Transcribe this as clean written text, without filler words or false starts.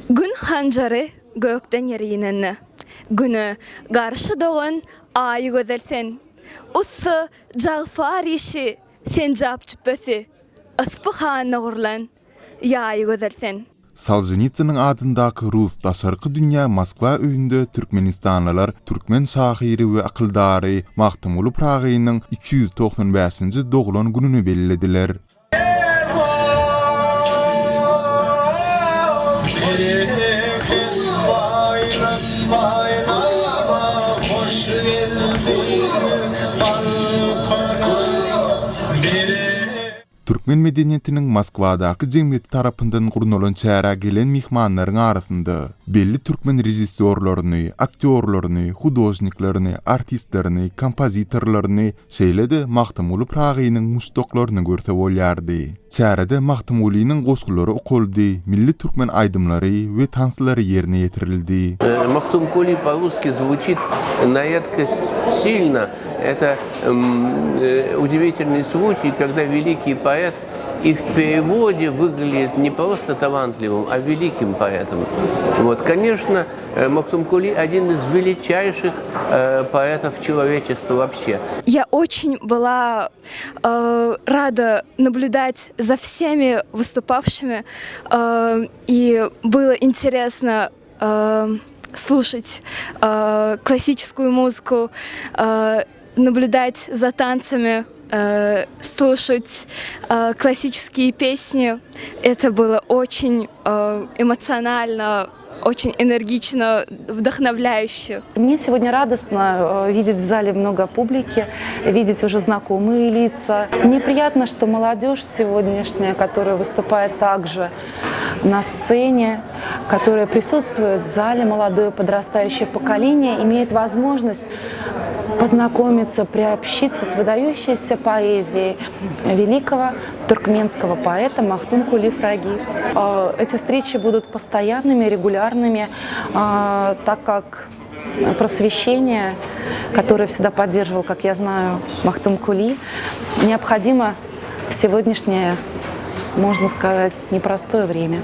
Gün hanjary gökden ýere inende, Güne garşy dogan Aýy gözel sen. Ussa Jagfar işi, senjap jüpbesi, Yspyhanda gurlan ýaýy gözel sen. Solženitsynyň adyndaky Rus daşarky dünýä Moskwa öýünde türkmenistanlylar türkmen şahyry we akyldary Magtymguly Pyragynyň 295-nji doglan gününi bellediler. Türkmen medeniýetiniň Moskwadaky jemgyýeti tarapyndan gurnalan çärä gelen myhmanlaryň arasynda belli türkmen režissýorlaryny, aktýorlaryny, hudožniklerini, artistlerini, kompozitorlaryny, şeýle-de Magtymguly Pyragynyň muşdaklaryny görse bolýardy. Çärede Magtymgulynyň goşgulary okaldy, milli türkmen aýdymlary we tanslary ýerine ýetirildi. Magtymguly po-russki zvuçit na redkost silno. Это удивительный случай, когда великий поэт и в переводе выглядит не просто талантливым, а великим поэтом. Вот, конечно, Махтумкули один из величайших поэтов человечества вообще. Я очень была э, рада наблюдать за всеми выступавшими, э, и было интересно э, слушать э, классическую музыку, э, наблюдать за танцами, э, слушать э, классические песни. Это было очень э, эмоционально, очень энергично, вдохновляюще. Мне сегодня радостно э, видеть в зале много публики, видеть уже знакомые лица. Мне приятно, что молодежь сегодняшняя, которая выступает также на сцене, которая присутствует в зале, молодое подрастающее поколение, имеет возможность познакомиться, приобщиться с выдающейся поэзией великого туркменского поэта Махтумкули Фраги. Э, эти встречи будут постоянными, регулярными, э, так как просвещение, которое всегда поддерживал, как я знаю, Махтумкули, необходимо в сегодняшнее, можно сказать, непростое время.